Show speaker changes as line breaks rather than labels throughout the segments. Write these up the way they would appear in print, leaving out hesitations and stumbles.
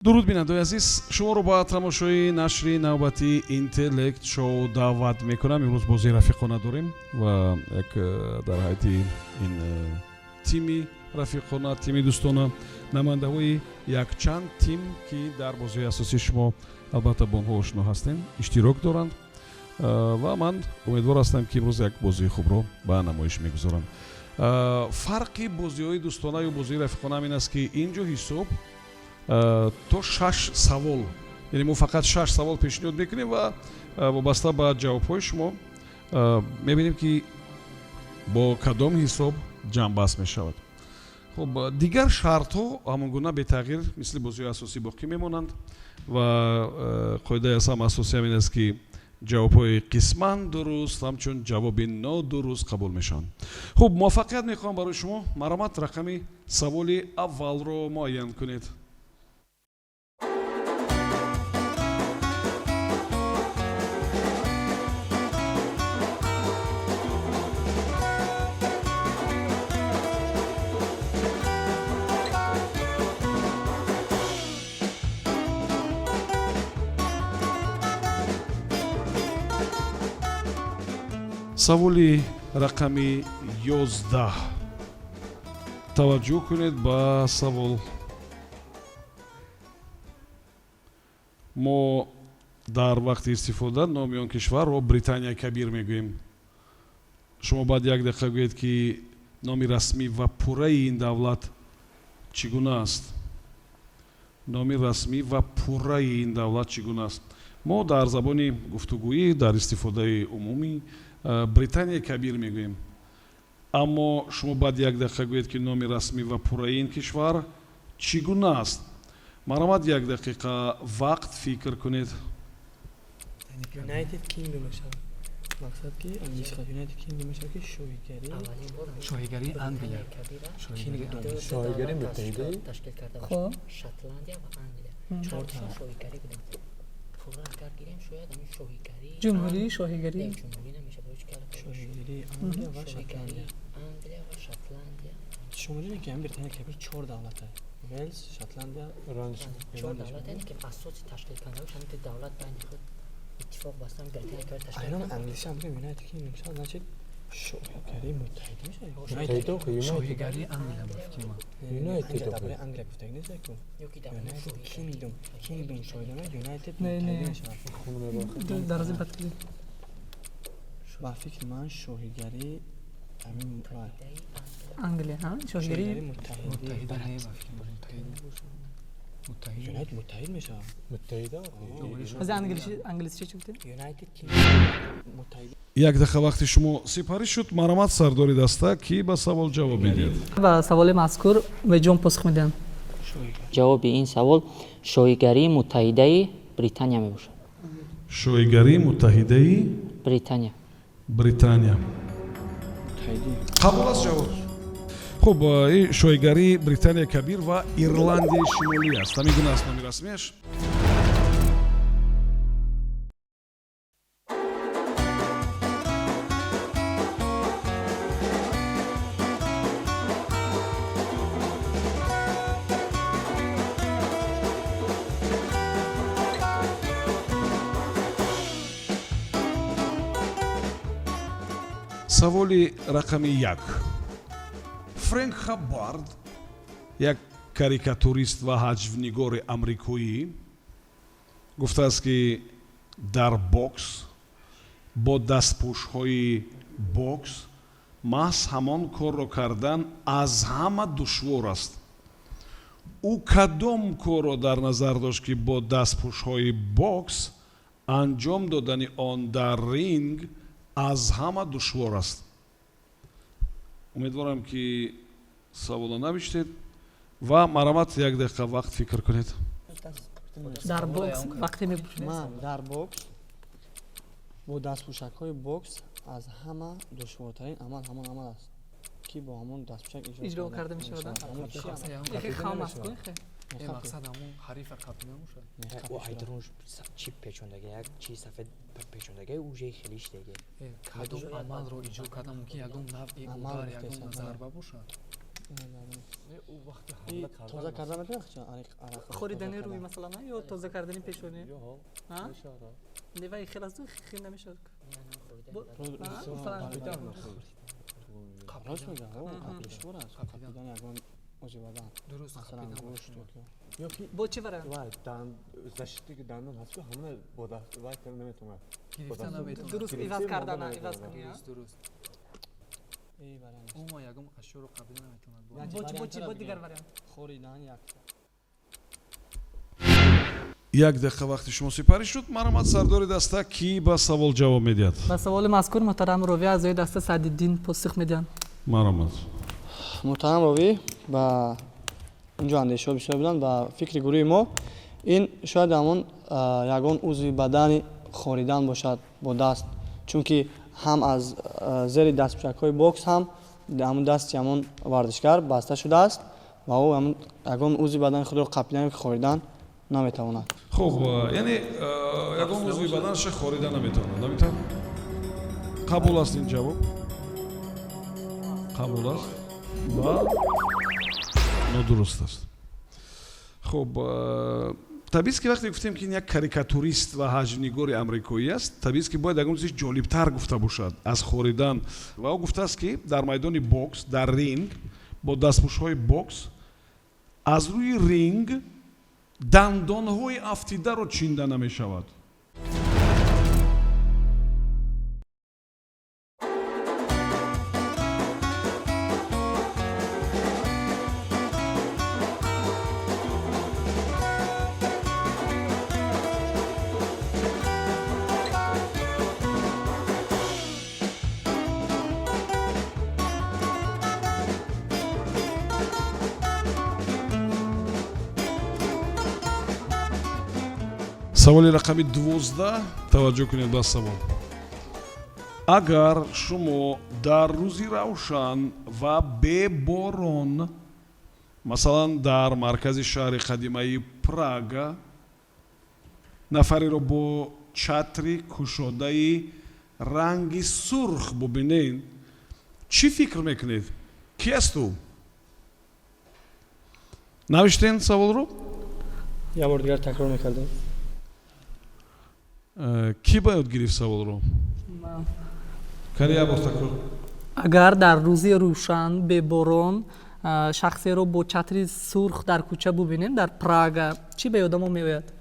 Дуруд, бинандаои азиз, шуморо ба тамошои нашри навбатии Интеллект Шоу даъват мекунам. Имрӯз бозии рафиқона дорем ва як дар ҳайати ин тими рафиқона, тими дӯстона, намояндаҳои якчанд тим, ки дар бозиҳои асосии шумо албатта бо онҳо ошно ҳастем, иштирок доранд. Ва ман умедвор ҳастам, ки имрӯз як бозии хубро ба намоиш мегузорам. Фарқи бозиҳои дӯстона ё бозии рафиқона ҳам ин аст, ки ин ҷо ҳисоб то шаш савол, яъне мо фақат шаш савол пешниҳод мекунем ва вобаста ба ҷавобҳои шумо мебинем, ки бо кадом ҳисоб ҷамъбаст мешавад. Хуб, дигар шартҳо ҳамон гуна бетағйир, мисли бозиҳои асосӣ, боқӣ мемонанд ва қоидаи аз ҳама асосӣ ҳам ин аст, ки ҷавобҳои қисман дуруст ҳамчун ҷавоби нодуруст қабул мешаванд. Хуб, муваффақият мехоҳам барои шумо. Марҳамат, рақами саволи аввалро муайян кунед. Саволи рақами 11. Таваҷҷӯҳ кунед ба савол. Мо дар вақти истифода номи он кишварро Британияи Кабир мегӯем. Шумо бояд як дақиқа гӯед, ки номи расмӣ ва пурраи ин давлат чӣ гуна аст. Номи расмӣ ва пурраи ин давлат чӣ гуна аст? Мо дар забони гуфтугӯӣ, дар истифодаи умумӣ Британияи Кабир мегӯем, аммо шумо бояд як дақиқа гӯед, ки номи расмӣ ва пурраи ин кишвар чӣ гуна аст. Марҳамат, як дақиқа вақт, фикр кунед.
United Kingdom мешавад. Мақсад ки англисха United Kingdom мешавад, ки шоҳигарӣ.
Шоҳигарии Англия.
Kingdom.
Шоҳигарии муттаҳида.
Ташкил карда
Хоб.
Шотландия ва Англия.
Чор.
Чоршон шоҳигарӣ буданд. Пурра агар гирем, шояд ҳамин шоҳигарӣ.
Ҷумҳурӣ, шоҳигарӣ.
Не, ҷумҳурӣ намешавад, бояд чӣ калима?
Шоҳигарии Англия ва
Шоҳигарии
Шотландия.
Англия ва Шотландия.
Шумо медонед, ки ҳамин Британия Кабир чор давлат аст: Велс, Шотландия,
Чор давлат, яъне ки асоси ташкил кардааш ҳамин ду давлат байни худ иттифоқ бастан, Британия Кабир ташкил
Айнан
карданд.
англисӣ ҳам бигӯем, United Kingdom мешавад, значит, шоҳигарии муттаҳида мешавад.
Муттаҳида охи, United.
Шоҳигарии Англия, ба фикри ман.
United
Англия
охи.
дар бораи Англия гуфтагӣ нест ку.
Ё ки дар
United
шоҳигарӣ.
Kingdom, Kingdom шоҳидона, United
Не, не.
муттаҳида мешавад.
Дарози бад.
Ба фикри ман, шоҳигарии ҳамин
Муттаҳидаи Англия.
Англия, ҳа?
шоҳигарии
Шоҳигарии
муттаҳида.
Муттаҳида не, ба фикри ман, муттаҳид муттаҳид.
United муттаҳид мешавад.
Муттаҳида охи.
Ҳозир англисича чӣ гуфтем?
United Kingdom муттаҳида.
Як дақиқа вақти шумо сипарӣ шуд. Марҳамат, сардори даста, кӣ ба савол ҷавоб медиҳад?
Ба саволи мазкур Умедҷон посух медиҳанд.
Ҷавоби ин савол Шоҳигарии Муттаҳидаи Британия мебошад.
Шоҳигарии Муттаҳидаи
Британия.
Британия.
Муттаҳидӣ.
Қабул аст ҷавоб. Хуб, ин Шоҳигарии Британияи Кабир ва Ирландияи Шимолӣ аст. Ҳамин гуна аст номи расмиаш. Саволи рақами 1. Френк Хаббард, як карикатурист ва ҳаҷвнигори амрикоӣ, гуфтааст, ки дар бокс бо дастпӯшҳои бокс маҳз ҳамон корро кардан аз ҳама душвор аст. Ӯ кадом корро дар назар дошт, ки бо дастпӯшҳои бокс анҷом додани он дар ринг аз ҳама душвор аст? Умедворам, ки саволо навиштед ва марҳамат, як дақиқа вақт, фикр кунед.
Дар бокс вақте мепӯшед.
Ман дар бокс бо дастпӯшакҳои бокс аз ҳама душвортарин амал ҳамон амал аст, ки бо ҳамон дастпӯшак
иҷро карда мешавад, а?
Ҳамон чи амал?
Ихе хам аст ку, ихе.
Э, мақсад ҳамон ҳарифа қабл намошад.
О, айдарунш чӣ печондаге, як чизи сафед печондаге, уже хеле иштаге.
Э, кадом амалро иҷро кардан мумкин, ягон навъи
Амал
удар, ягон
гуфтеса,
зарба бошад.
Тоза карда метавонад?
Хоридани рӯй масалан ё тоза кардани пешонӣ? Не, вай хел аст, хел намешавад.
Рост мегӯям, душвор аст қапидани ягон узви бадан. Масалан, гӯшт
ёки
бо чӣ вариант?
Защитники дандон ҳаст, ки ҳамона бо даст вай карда наметавонад.
Дуруст, иваз кардана, иваз кунӣ.
Дуруст. Умуман ягон ашёро қапида наметавонад.
Бо чӣ, бо дигар вариант?
Хоридан як.
Як дақиқа вақти шумо сипарӣ шуд. Марҳамат, сардори даста, кӣ ба савол ҷавоб медиҳад?
Ба саволи мазкур муҳтарам ровӣ, аъзои даста Саъдиддин посух медиҳанд.
Марҳамат.
Муҳтарам ровӣ, ба инҷо андешаҳо бисёр буданд. Ба фикри гурӯҳи мо, ин шояд ҳамон ягон узви бадани хоридан бошад бо даст, чунки ҳам аз зери дастпӯшакҳои бокс ҳам ҳамон дасти ҳамон варзишгар баста шудааст ва ӯ ягон узви бадани худро қапидан ё хоридан наметавонад.
Хуб, яъне ягон узви баданаша хорида наметавонад, наметавонад. Қабул аст ин ҷавоб? Қабул аст ва нодуруст аст. Хуб, табиист, ки вақте гуфтем, ки ин як карикатурист ва ҳаҷвнигори амрикоӣ аст, табиист, ки бояд ягон чизи ҷолибтар гуфта бошад аз хоридан. Ва ӯ гуфтааст, ки дар майдони бокс, дар ринг, бо дастпӯшҳои бокс аз рӯи ринг дандонҳои афтидаро чинда намешавад. Саволи рақами 12. Таваҷҷӯҳ кунед ба савол. Агар шумо дар рӯзи равшан ва беборон, масалан, дар маркази шаҳри қадимаи Прага, нафареро бо чатри кушодаи ранги сурх бубинед, чӣ фикр мекунед, ки аст ӯ? Навиштен саволро?
Як бор дигар такрор мекардем.
Кӣ ба ёд гирифт саволро? Кани, як бор такрор.
Агар дар рӯзи рӯшан беборон шахсеро бо чатри сурх дар кӯча бубинем дар Прага, чӣ ба ёдамо меояд?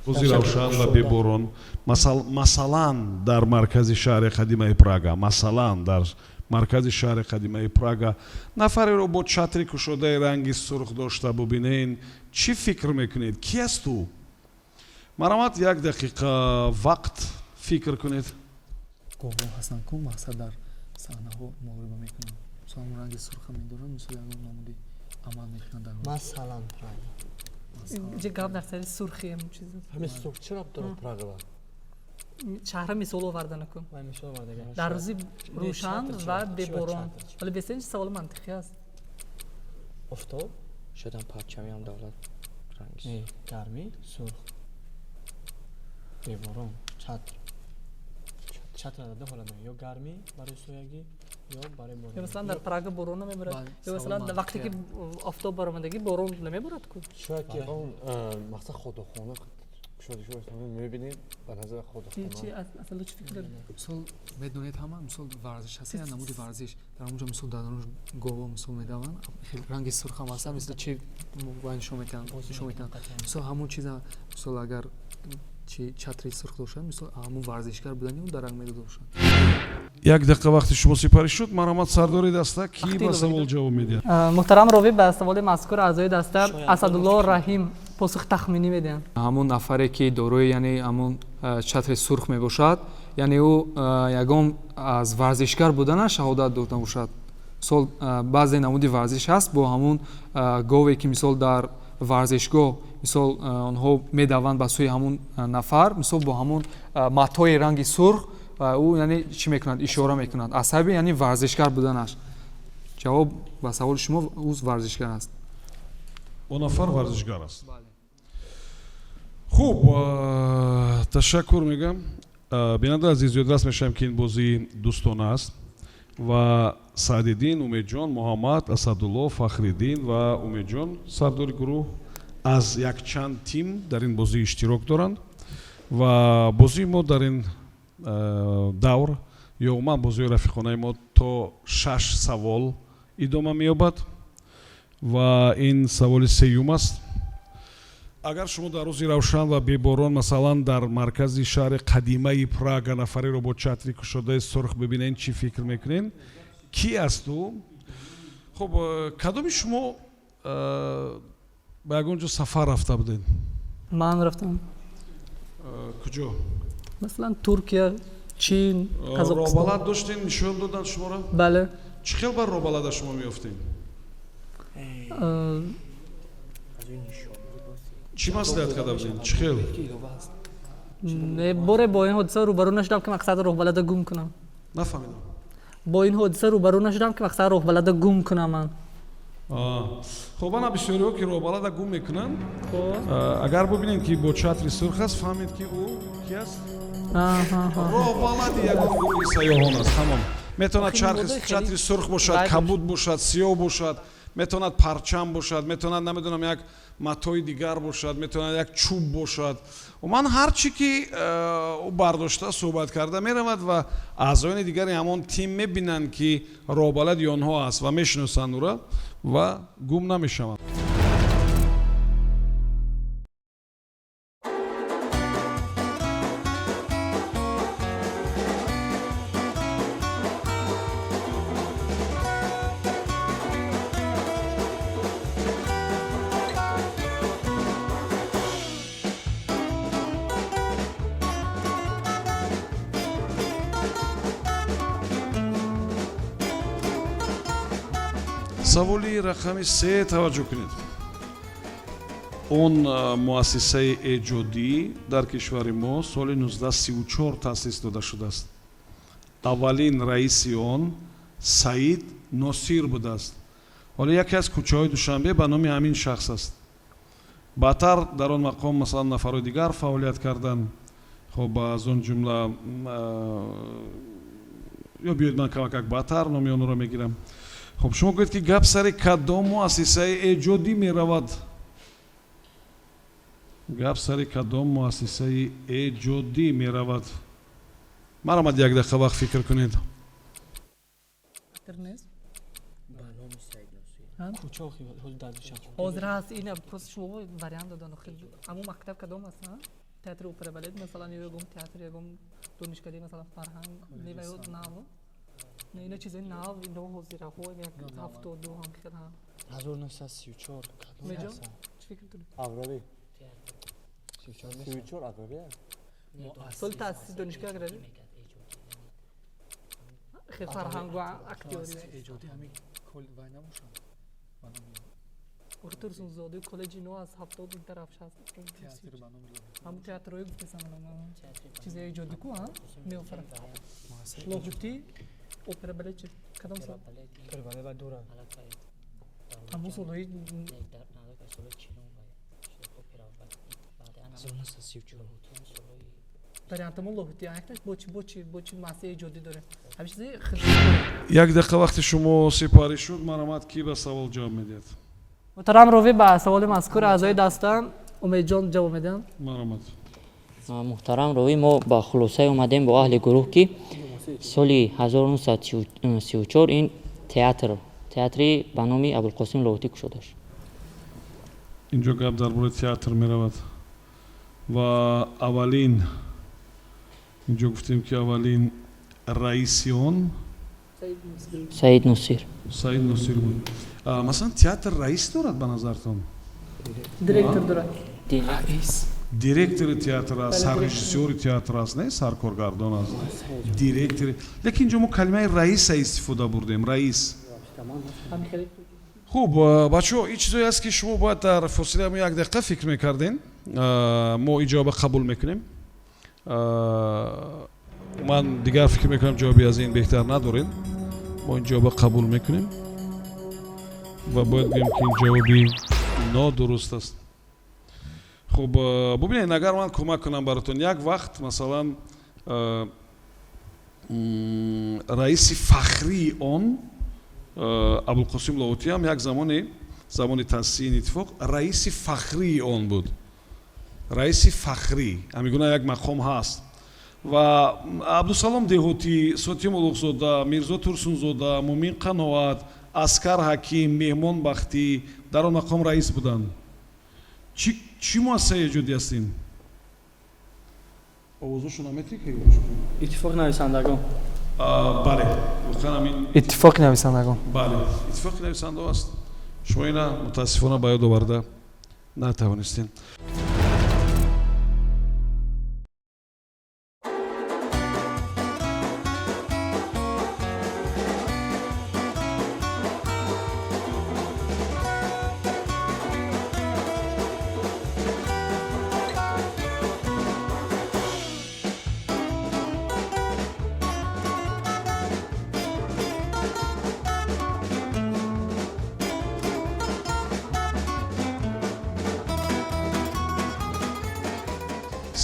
Рӯзи равшан ва беборон, масалан, дар маркази шаҳри қадимаи Прага, масалан, дар маркази шаҳри қадимаи Прага нафареро бо чатри кушодаи ранги сурх дошта бубинен, чӣ фикр мекунед, ки аст ӯ? Марҳамат, як дақиқа вақт, фикр кунед.
Говҳо ҳастанд ку, мақсад, дар саҳнаҳо муҳориба мекунанд, мисол, ҳамон ранги сурха медоранд, мисол, ягон намуди амал мекунанд дар
Масалан, Прага.
Ҷа гап дар сари сурхи ҳамон чиз.
Ҳамин сурх чӣ рабт дорад Прага?
Шаҳра мисол оварда накун.
Вай мисол оварда.
Дар рӯзи рӯшан ва беборон. Вале бесен саволи мантиқӣ аст.
Офтоб.
Шояд парчамиам давлат ранги
гармӣ, сурх, беборон, чатр. Чатр дар ду ҳолат меояд: ё гармӣ барои соягӣ, ё барои борон.
Ё масалан, дар Прага борон намеборад, ё масалан, вақте ки офтоб баромадагӣ, борон намеборад ку.
Шояд ки он мақсад ходохона кушода мебинем, ба назар ходохона.
Чи асало, чӣ фикр доред?
Мисол, медонед ҳама, мисол, варзиш ҳаст, як намуди варзиш, дар онҷо, мисол, дар он гово, мисол, медаванд, хел ранги сурх ҳам ҳаста, мисол, чи вай нишон метиҳанд, нишон метиҳанд, мисол, ҳамон чиза, мисол, агар чи чатри сурх дошад, мисол, ҳамон варзишгар будани ӯ дар ранг медода бошад.
Як дақиқа вақти шумо сипарӣ шуд. Марҳамат, сардори даста, кӣ ба савол ҷавоб медиҳад?
Муҳтарам ровӣ, ба саволи мазкур аъзои даста Асадулло Раҳим посух тахминӣ медиҳанд.
Ҳамон нафаре, ки дорои, яъне, ҳамон чатри сурх мебошад, яъне ӯ ягон аз варзишгар буданаш шаҳодат дода бошад. Мисол, баъзе намуди варзиш ҳаст, бо ҳамон гове, ки, мисол, дар варзишгоҳ, мисол, онҳо медаванд ба сӯи ҳамон нафар, мисол, бо ҳамон матои ранги сурх ӯ, яъне, чӣ мекунад, ишора мекунад аз сабаби, яъне, варзишгар буданаш. Ҷавоб ба саволи шумо: ӯ варзишгар аст.
Он нафар варзишгар аст. Хуб, ташаккур мегӯям. Бинандаи азиз, ёдрас мешавем, ки ин бозии дӯстона аст. Ва Саъдиддин, Умедҷон, Муҳаммад, Асадулло, Фахриддин ва Умедҷон, сардори гурӯҳ, аз якчанд тим дар ин бозӣ иштирок доранд. Ва бозии мо дар ин давр ё умуман бозиҳои рафиқонаи мо то шаш савол идома меёбад ва ин саволи сеюм аст. Агар шумо дар рӯзи равшан ва беборон, масалан, дар маркази шаҳри қадимаи Прага нафареро бо чатри кушодаи сурх бибинед, чӣ фикр мекунед, кӣ аст ӯ? Хуб, кадоми шумо ба ягон ҷо сафар рафта будед?
Ман рафтам.
Куҷо?
Масалан, Туркия, Чин, Қазоқистон.
Роҳбалад доштем, нишон доданд шуморо?
Бале.
Чӣ хел бар роҳбалада шумо меёфтем? Чӣ маслиҳат карда будем, чӣ хел?
Не, боре бо ин ҳодиса рӯбарӯ нашудам, ки мақсад роҳбалада гум кунам.
Нафаҳмидам.
Бо ин ҳодиса рӯбарӯ нашудам, ки мақсад роҳбалада гум кунам ман.
Хуб, ана бисёриҳо ки роҳбалада гум мекунанд, агар бубинем, ки бо чатри сурх аст, фаҳмед, ки ӯ ки аст, роҳбалади ягон гурӯҳи сайёҳон аст, тамом. Метавонад чатри сурх бошад, кабуд бошад, сиёҳ бошад, метавонад парчам бошад, метавонад, намедонам, як матои дигар бошад, метавонад як чӯб бошад, умуман ҳар чӣ ки ӯ бардошта суҳбат карда меравад ва аъзоёни дигари ҳамон тим мебинанд, ки роҳбалади онҳо аст ва мешиносанд ӯра ва гум намешаванд. Саволи рақами се, таваҷҷӯҳ кунед. Он муассисаи эҷодӣ дар кишвари мо соли 1934 таъсис дода шудааст. Аввалин раиси он Саид Носир будааст. Ҳоло яке аз кӯчаҳои Душанбе ба номи ҳамин шахс аст. Баъдтар дар он мақом, масалан, нафарҳои дигар фаъолият карданд. Хоб, аз он ҷумла, ё биёед, ман камакак баъдтар номи онро мегирам. Хуб, шумо гӯед, ки гап сари кадом муассисаи эҷодӣ меравад? Гап сари кадом муассисаи эҷодӣ меравад? Маромад, як дақиқа вақт фикр кунед.
Ҳозир ҳаст ина, просто шумо вариант додан. Ҳамун мактаб кадом аст? Театри опера балет, масалан, ё ягон театр, ягон донишкадаи, масалан, фарҳанг не, ё нав? Не, ина чизои нав, ино ҳозираҳо, як 72 ҳам хел.
1934.
Меҷон, чӣ фикр дорӣ?
Аграрӣ, 34 аграрӣ.
Соли таъсиси донишгоҳ аграрӣ, хел фарҳангу актёри.
Эҷодӣ ҳамин вай набошад?
Охи, Турсунзодаи коллеҷи ино аз 70 ин тараф шаст. Ҳамун театрҳои гуфтесам, чизои эҷодӣ ку меофарад. Лоҳутӣ, опера балет чи, кадом сол? Ҳамун солҳои. Вариантамо лоҳутӣ якташ бо чи муассисаи эҷодӣ дорем, ҳамин чизи.
Як дақиқа вақти шумо сипарӣ шуд. Маромад, кӣ ба савол ҷавоб медиҳад?
Муҳтарам ровӣ, ба саволи мазкур аъзои даста Умедҷон ҷавоб медиҳанд.
Маромад.
Муҳтарам ровӣ, мо ба хулосае омадем бо аҳли гурӯҳ, ки соли 1934 ин театр, театри ба номи Абулқосим Лоҳутӣ кушода шуд.
Инҷо гап дар бораи театр меравад ва аввалин, инҷо гуфтем, ки аввалин раиси он
Саид Носир.
Саид Носир буд. Масалан, театр раис дорад, ба назартон?
Директор дорад.
Директори театр аст, саррежиссёри театр аст, не саркоргардон аст, директори. Лекин инҷо мо калимаи раиса истифода бурдем, раис. Хуб, бачаҳо, ин чизое аст, ки шумо бояд дар фосилаи як дақиқа фикр мекардем. Мо ин ҷавоба қабул мекунем. Ман дигар фикр мекунам, ҷавоби аз ин беҳтар надорем. Мо ин ҷавоба қабул мекунем ва бояд гӯем, ки ин ҷавоби нодуруст аст. Хуб, бубинед, агар ман кӯмак кунам баротон, як вақт, масалан, Раиси фахрии он Абулқосим Лоҳутӣ ҳам як замоне, замони таъсиси ин иттифоқ, раиси фахрии он буд. Раиси фахрӣ, ҳамин гуна як мақом ҳаст. Ва Абдусалом Деҳотӣ, Сотим Улуғзода, Мирзо Турсунзода, Мумин Қаноат, Аскар Ҳаким, Меҳмон Бахтӣ дар он мақом раис буданд. Чӣ муассисаи эҷодӣ аст ин? Овозошо наметӣ ки?
Иттифоқи нависандагон.
Бале, воқеан ҳамин.
Иттифоқи нависандагон.
Бале, иттифоқи нависандаҳо аст. Шумо ина мутаассифона ба ёд оварда натавонистем.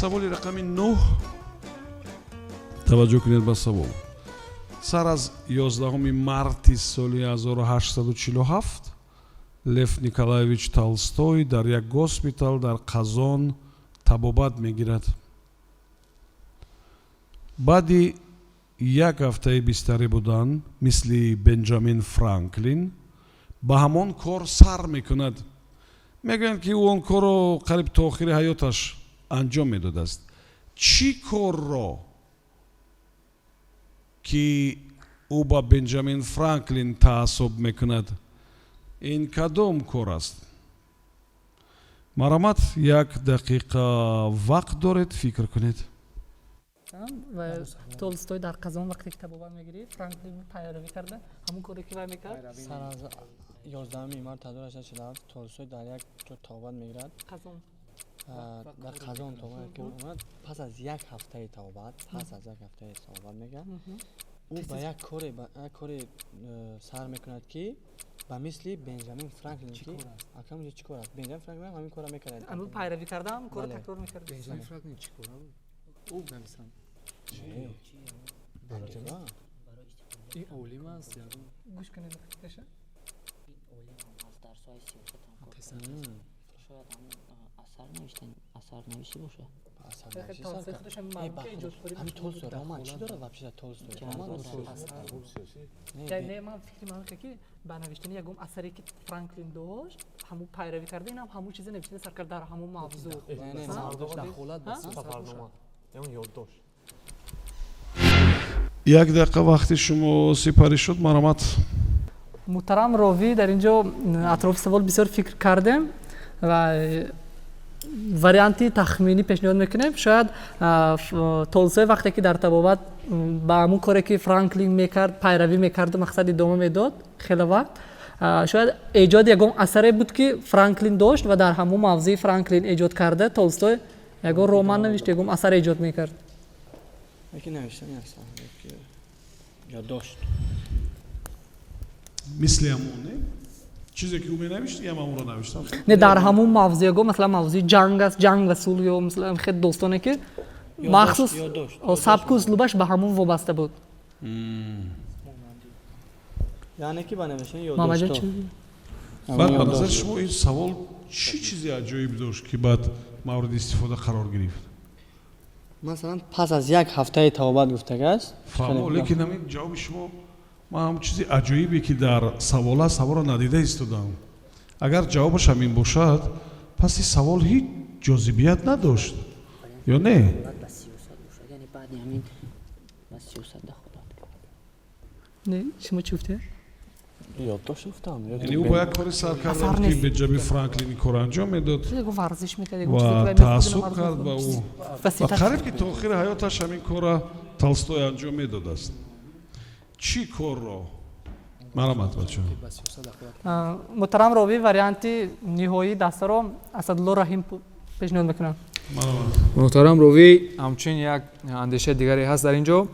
Саволи рақами 9. Таваҷҷӯҳ кунед ба савол. Сар аз 11 марти соли 1847 Лев Николаевич Толстой дар як госпитал дар Қазон табобат мегирад. Баъди як ҳафтаи бистарӣ будан, мисли Бенҷамин Франклин ба ҳамон кор сар мекунад. Мегӯянд, ки ӯ он корро қариб то охири ҳаёташ анҷом медодааст. Чӣ корро, ки ӯ ба Бенҷамин Франклин таассуб мекунад? Ин кадом кор аст? Марҳамат, як дақиқа вақт доред, фикр кунед.
Ва Толстой дар Қазон вақте ки табобат мегирифт, Франклин пайравӣ карда, ҳамон коре ки вай мекард.
Сар аз 11 март 1847 Толстой дар як ҷо табобат мегирад.
Қазон.
Дар Қазон табобат мегирад. Пас аз як ҳафтаи табобат, пас аз як ҳафтаи табобат мегирад, ӯ ба як коре сар мекунад, ки ба мисли Бенҷамин Франклин, ки акам чӣ кор аст? Бенҷамин Франклин ҳамин корро мекард.
Ҳамон пайравӣ карда, ҳамон корро такрор мекард.
Бенҷамин Франклин чӣ кора буд? Ӯ нависанда. Ин олим аст ягон?
Гӯш кунед фикраша.
Ин олим ҳам аз дарсҳои сиёсат ҳам кор шояд ҳамон асар навиштан, асар нависӣ бошад.
Ҳамин Толстой роман чӣ дорад вообще? Толстой роман?
Не, ман фикри ман ки ба навиштани ягон асаре, ки Франклин дошт, ҳамун пайравӣ карда, инам ҳамун чиза навиштани сар кард дар ҳамун мавзӯъ.
Дахолат ба сафарнома, ягон ёддошт.
Як дақиқа вақти шумо сипарӣ шуд, марҳамат.
Муҳтарам ровӣ, дар ин ҷо атрофи савол бисёр фикр кардем ва варианти тахминӣ пешниҳод мекунем. Шояд Толстой вақте ки дар табобат ба ҳамун коре, ки Франклин мекард, пайравӣ мекарду мақсад идома медод хеле вақт, шояд эҷоди ягон асаре буд, ки Франклин дошт, ва дар ҳамун мавзӯи Франклин эҷод карда, Толстой ягон роман навишт, ягон асар эҷод мекард.
Лекин навиштани асар ёддошт.
Мисли ҳамон, не? Чизе ки ӯ менавишт, ям ҳамонро навиштам.
Не, дар ҳамун мавзӯъ, ягон, масалан, мавзӯи ҷанг аст, ҷанг ва сулҳ, ё масалан хел достоне, ки махсус сабку услубаш ба ҳамун вобаста буд.
Яъне ки ба навиштани
Мамаҷон,
ёддоштҳо.
чӣ?
Баъд ба назари шумо ин савол чӣ чизе аҷоиб дошт, ки баъд мавриди истифода қарор гирифт?
Масалан, пас аз як ҳафтаи табобат гуфтагааст.
Фаҳмо, лекин ҳамин ҷавоби шумо, ман ҳам чизи аҷоибе, ки дар савол аст, ҳамонро надида истодам. Агар ҷавобаш ҳамин бошад, пас ин савол ҳеҷ ҷозибият надошт, ё не?
Дахолат ба сиёсат бошад, яъне баъди ҳамин ба сиёсат дахолат кард.
Не, шумо чӣ гуфтед?
Ёддошт гуфтам.
Яъне ӯ бо як кори сар карда
Асар
буд, ки
нест.
Бенҷамин Франклин ин корро анҷом медод
Ягон варзиш мекард, ягон чизе, ки
ва
вай
таассуб
мехӯрд,
кард ба ӯ.
ва
Ва
сифат.
қариб ки то охири ҳаёташ ҳамин корро Толстой анҷом медодааст. Чӣ корро? Марҳамат, бачаҳо.
Ба сиёсат дахолат.
Муҳтарам ровӣ, варианти ниҳоии дастаро Асадулло Раҳим пешниҳод мекунам.
Муҳтарам ровӣ, ҳамчунин як андешаи дигаре ҳаст дар ин ҷо.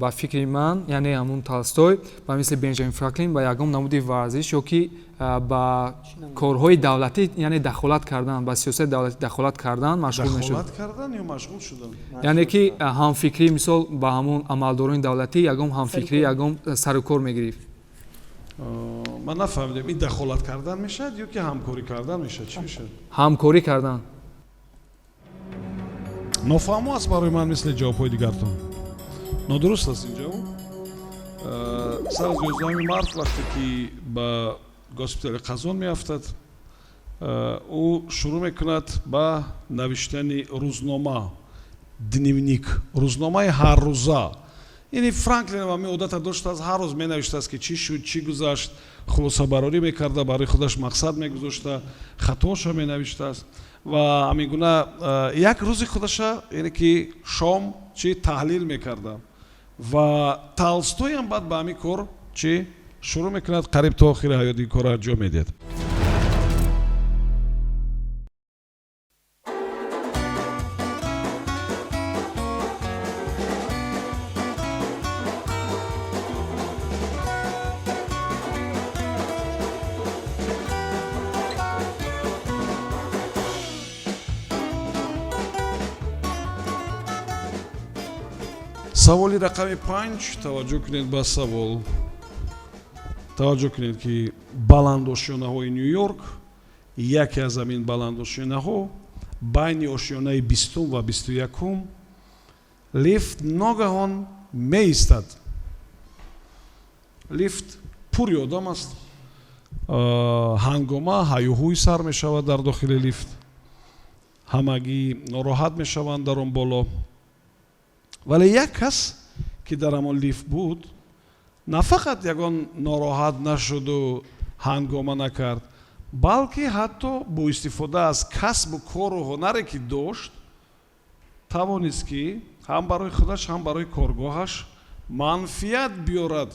Ба фикри ман, яъне ҳамун Толстой ба мисли Бенҷамин Франклин ба ягон намуди варзиш ё ки ба корҳои давлатӣ, яъне дахолат кардан, ба сиёсати давлатӣ дахолат кардан машғул мешуд.
Дахолат кардан ё машғул шудан?
Яъне ки ҳамфикрӣ, мисол, ба ҳамун амалдорони давлатӣ ягон ҳамфикрӣ, ягон сару кор мегирифт.
Ман нафаҳмидам, ин дахолат кардан мешавад ё ки ҳамкорӣ кардан мешавад, чӣ мешавад?
Ҳамкорӣ кардан.
Нофаҳмо аст барои ман, мисли ҷавобҳои дигартон нодуруст аст ин ҷавоб. Сар аз 11 март, вақте ки ба госпитали Қазон меафтад, ӯ шурӯъ мекунад ба навиштани рӯзнома, дневник, рӯзномаи ҳаррӯза. Яъне Франклин ҳамин одата доштааст, ҳар рӯз менавиштааст, ки чӣ шуд, чӣ гузашт, хулосабарорӣ мекарда, барои худаш мақсад мегузошта, хатоша менавиштааст ва ҳамин гуна як рӯзи худаша, яъне ки шом, чӣ таҳлил мекарда. Ва Толстоям баъд ба ҳамин кор чӣ шурӯъ мекунад, қариб то охири ҳаёт ин корро анҷом медиҳад. Саволи рақами 5. Таваҷҷӯҳ кунед ба савол, таваҷҷӯҳ кунед, ки баландошёнаҳои Ню Йорк, яке аз ҳамин баландошёнаҳо, байни ошёнаи 20-ум ва 21-ум лифт ногаҳон меистад. Лифт пури одам аст, ҳангома, ҳаюҳуй сар мешавад дар дохили лифт, ҳамагӣ нороҳат мешаванд дар он боло. Вале як кас, ки дар ҳамон лифт буд, на фақат ягон нороҳат нашуду ҳангома накард, балки ҳатто бо истифода аз касбу кору ҳунаре, ки дошт, тавонист, ки ҳам барои худаш, ҳам барои коргоҳаш манфиат биёрад.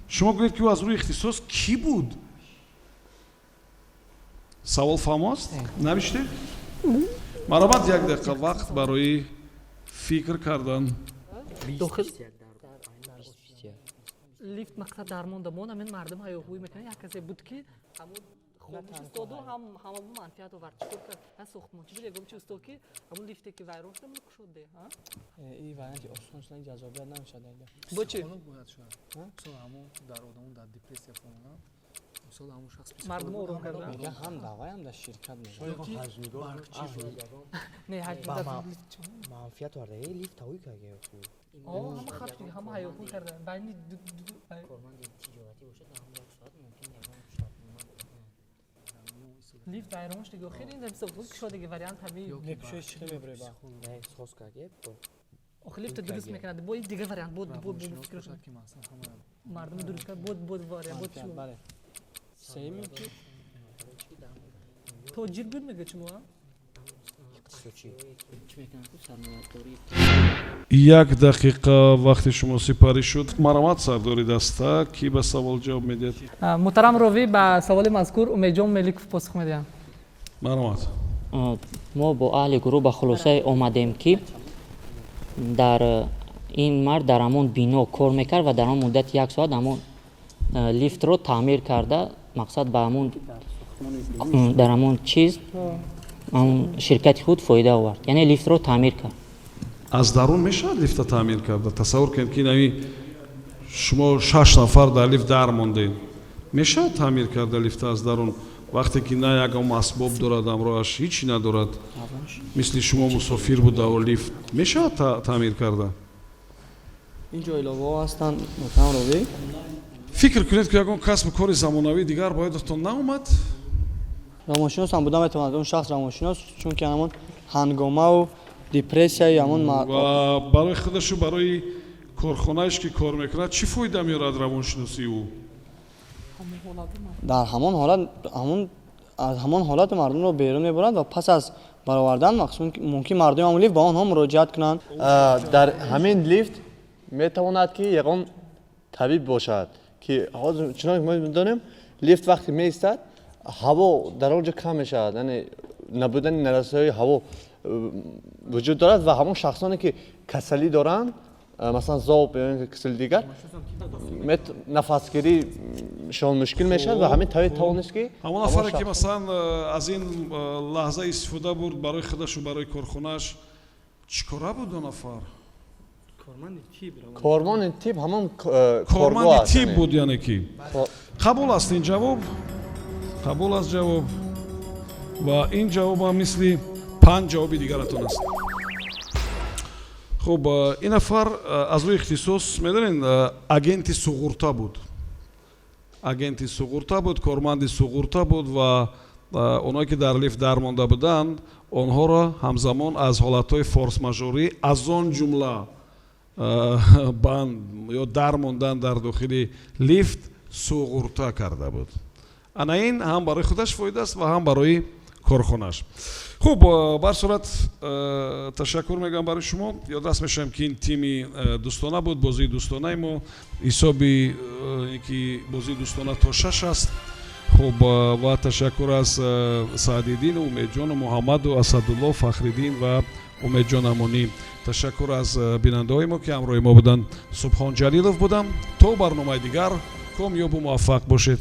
Шумо гӯед, ки ӯ аз рӯи ихтисос кӣ буд? Савол фаҳмост? Навиштед? Марҳамат, як дақиқа вақт барои фикр кардан.
Дохил лифт мақсад дармонда мон, ҳамин мардум ҳаёҳӯй мекунад. Як касе буд, ки ҳамун хомӯш истоду ҳам ҳама манфиат овард. Чӣ кор кард? Я сохтмон чӣ буд, ягон чи устод, ки ҳамун лифте, ки вайрон шуда, мон кушод де?
Ин варианти осон шуда, ҷаззобият намешавад.
Бо чӣ?
Бояд шояд, мисол, ҳамун дар одамон дар депрессия фомонанд, мисол, ҳамун шахс
мардумо ором карда.
Мега, ҳам давай, ҳам дар ширкат.
Не.
Манфиат оварда лифт ҳавои карда.
Ҳама хат, ҳама ҳаёҳӯй карда байни
Корманди тиҷоратӣ бошад, дар ҳамон як соат мумкин ягон шартнома.
Лифт вайрон шуд, охир ин кушодаги вариант ҳамин.
Мепушои, чӣ мебурӣ ба?
Соз карда.
Охир лифт дуруст мекунад, бо дигар вариант бо фикр мардум дуруст кард, бо вариант бо чӣ?
Бале, сеюми ки
Тоҷир буд, мега шумо?
Чӣ мекунад ку сармоядорӣ?
Як дақиқа вақти шумо сипарӣ шуд. Марҳамат, сардори даста, кӣ ба савол ҷавоб медиҳад?
Муҳтарам ровӣ, ба саволи мазкур Умедҷон Меликов посух медиҳам.
Марҳамат.
Мо бо аҳли гурӯҳ ба хулосае омадем, ки дар ин мард дар ҳамон бино кор мекард ва дар он муддати як соат ҳамон лифтро таъмир карда, мақсад, ба ҳамон дар ҳамон чиз, ҳамон ширкати худ фоида овард, яъне лифтро таъмир кард.
Аз дарун мешавад лифта таъмир карда? Тасаввур кунед, ки инами шумо шаш нафар дар лифт дар мондед. Мешавад таъмир карда лифта аз дарун, вақте ки на ягон асбоб дорад ҳамроҳаш, ҳичи надорад, мисли шумо мусофир буда лифт мешавад таъмир карда?
Инҷо иловаҳо ҳастанд, муҳтарам ровӣ.
Фикр кунед, ки ягон касбу кори замонавии дигар ба ёдатон наомад?
Равоншинос ҳам буда метавонад он шахс, равоншинос, чунки ҳамон ҳангомаву депрессияи ҳамон
Ва барои худашу барои корхонааш, ки кор мекунад, чӣ фоида меорад равоншиносии ӯ?
Дар ҳамон ҳолат, ҳамон аз ҳамон ҳолат мардумро берун мебарад ва пас аз баровардан мумкин мардуми ҳамон лифт ба онҳо муроҷиат кунанд.
Дар ҳамин лифт метавонад, ки ягон табиб бошад, ки ҳозир, чунон ки мо медонем, лифт вақте меистад, ҳаво дар он ҷо кам мешавад, яъне Набудани нарасоии ҳаво вуҷуд дорад ва ҳамон шахсоне, ки касалӣ доранд, масалан, зоб ё ин ки касали дигар, нафасгиришон мушкил мешавад ва ҳамин таври тавонист, ки
ҳамон нафаре, ки масалан, аз ин лаҳза истифода бурд барои худашу барои корхонааш, чӣ кора буд он нафар?
Корманди тиб, ҳамон
корманди тиб буд, яъне ки қабул аст ин ҷавоб, қабул аст ҷавоб. Ва ин ҷавобам мисли панҷ ҷавоби дигаратон аст. Хуб, ин нафар аз рӯи ихтисос, медонед, агенти суғурта буд, агенти суғурта буд, корманди суғурта буд ва онҳое, ки дар лифт дармонда буданд, онҳоро ҳамзамон аз ҳолатҳои форс-мажорӣ, аз он ҷумла банд ё дармондан дар дохили лифт, суғурта карда буд. Ана ин ҳам барои худаш фоида аст ва ҳам барои корхонааш. Хуб, бар сурат, ташаккур мегӯям барои шумо. Ёдрас мешавем, ки ин тими дӯстона буд, бозии дӯстонаи мо. Ҳисоби ки бозии дӯстона то шаш аст. Хуб, ва ташаккур аз Саъдиддину Умедҷону Муҳаммаду Асадулло, Фахриддин ва Умедҷон Амонӣ. Ташаккур аз бинандаҳои мо, ки ҳамроҳи мо буданд. Субҳон Ҷалилов будам. То барномаи дигар комёбу муваффақ бошед.